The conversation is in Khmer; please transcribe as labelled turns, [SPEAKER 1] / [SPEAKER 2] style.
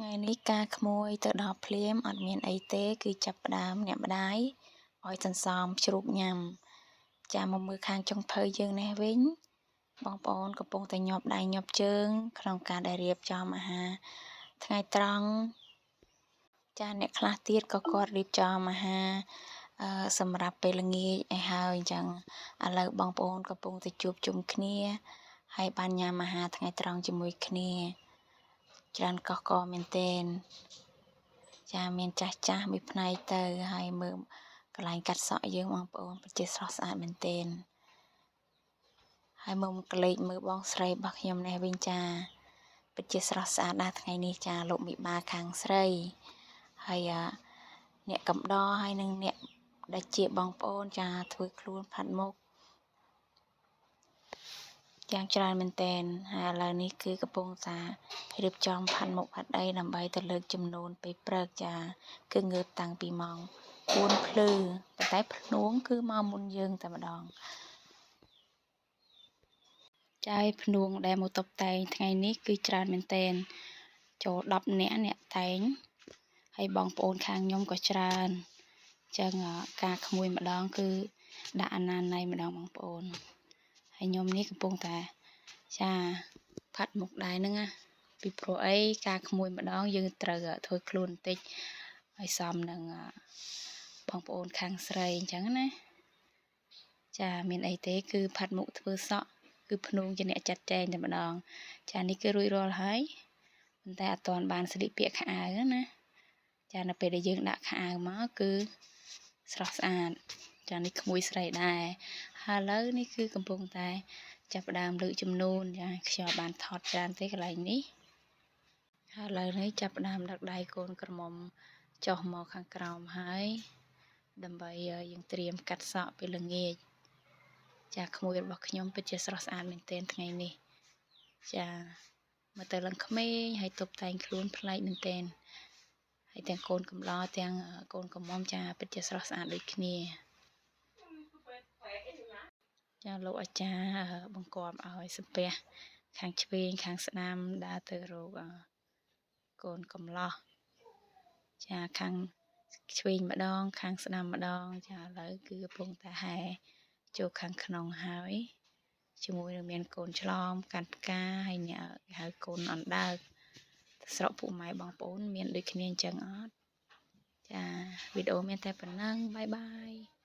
[SPEAKER 1] ថ្ងៃនេះការក្មួយទៅដល់ភ្លាមអត់មានអីទេគឺចាប់ផ្ដើមអ្នកម្ដាយឲ្យសន្សំជ្រូកញ៉ាំចាមកមើលខាងចុងភៅយើងនេះវិញបងប្អូនកំពុងតែញាប់ដៃញាប់ជើងក្នុងការដែលរៀបចំអាហារថ្ងៃត្រង់ចាអ្នកខ្លះទៀតក៏គាត់រៀបចំអាហារសម្រាប់ពេលល្ងាចឲ្យហើយអញ្ចឹងឥឡូវបងប្អូនកំពុងតែជួបជុំគ្នាហើយបានញ៉ាំអាហារថ្ងៃត្រង់ជាមួយគ្នាច្រើនកកកមែនទែនចាមានចាស់ចាស់មួយផ្នែកទៅហើយមើលកន្លែងកាត់សក់យើងបងប្អូនពិតជាស្រស់ស្អាតមែនទែនហើយមើលកលេចមើលបងស្រីរបស់ខ្ញុំនេះវិញចាពិតជាស្រស់ស្អាតណាស់ថ្ងៃនេះចាលោកមីបាខាងស្រីហើយអ្នកកំដរហើយនឹងអ្នកដែលជាបងប្អូនចាធ្វើខ្លួនផាត់មុខយ៉ាងច្រើនមែនទែនហើយឥឡូវនេះគឺកំពុងតារៀបចំផាត់មុខផាត់អីដើម្បីទៅលើកចំនួនពេលព្រឹកចាគឺងើបតាំងពីម៉ោង4ភ្លឺប៉ុន្តែភ្នួងគឺមកមុនយើងតែម្ដងចាយភ្នួងដែលមកតុបតែងថ្ងៃនេះគឺច្រើនមែនទែនចូល10នាក់អ្នកតែងហើយបងប្អូនខាងខ្ញុំក៏ច្រើនអញ្ចឹងការក្មួយម្ដងគឺដាក់អាណាណៃម្ដងបងប្អូនហើយខ្ញុំនេះកំពុងតែចាផាត់មុខដែរហ្នឹងណាពីព្រោះអីការក្មួយម្ដងយើងត្រូវធ្វើខ្លួនបន្តិចឲ្យសមនឹងបងប្អូនខាងស្រីអញ្ចឹងណាចាមានអីទេគឺផាត់មុខធ្វើសក់គឺភ្នួងជាអ្នកចាត់ចែងតែម្ដងចានេះគឺរួចរាល់ហើយប៉ុន្តែអត់ទាន់បានស្លៀកពាក់ខោអាវណាចានៅពេលដែលយើងដាក់ខោអាវមកគឺស្រស់ស្អាតចានេះក្មួយស្រីដែរហើយឥឡូវនេះគឺកំពុងតែចាប់ផ្ដើមលើកចំនួនចាខ្ញុំបានថតច្រើនទេកន្លែងនេះហើយឥឡូវនេះចាប់ផ្ដើមដឹកដៃកូនក្រមុំចុះមកខាងក្រោមហើយដើម្បីយើងត្រៀមកាត់សក់ពេលល្ងាចចាក្មួយរបស់ខ្ញុំពិតជាស្រស់ស្អាតមែនទែនថ្ងៃនេះចាមកទៅឡើងក្មេងហើយតុបតែងខ្លួនប្លែកមែនទែនហើយទាំងកូនកំឡោទាំងកូនកំមុំចាពិតជាស្រស់ស្អាតដូចគ្នាចាលោកអាចារ្យបង្គាប់ឲ្យសំពះខាងឆ្វេងខាងស្ដាំដើរទៅរកកូនកំឡោះចាខាងឆ្វេងម្ដងខាងស្ដាំម្ដងចាឥឡូវគឺកំពុងតែហែចូលខាងក្នុងហើយជាមួយនឹងមានកូនឆ្លងកាន់ផ្កាហើយអ្នកគេហៅកូនអណ្ដើកស្រុកពុកម៉ែបងប្អូនមានដូចគ្នាអញ្ចឹងអត់ចាវីដេអូមានតែប៉ុណ្ណឹង bye bye.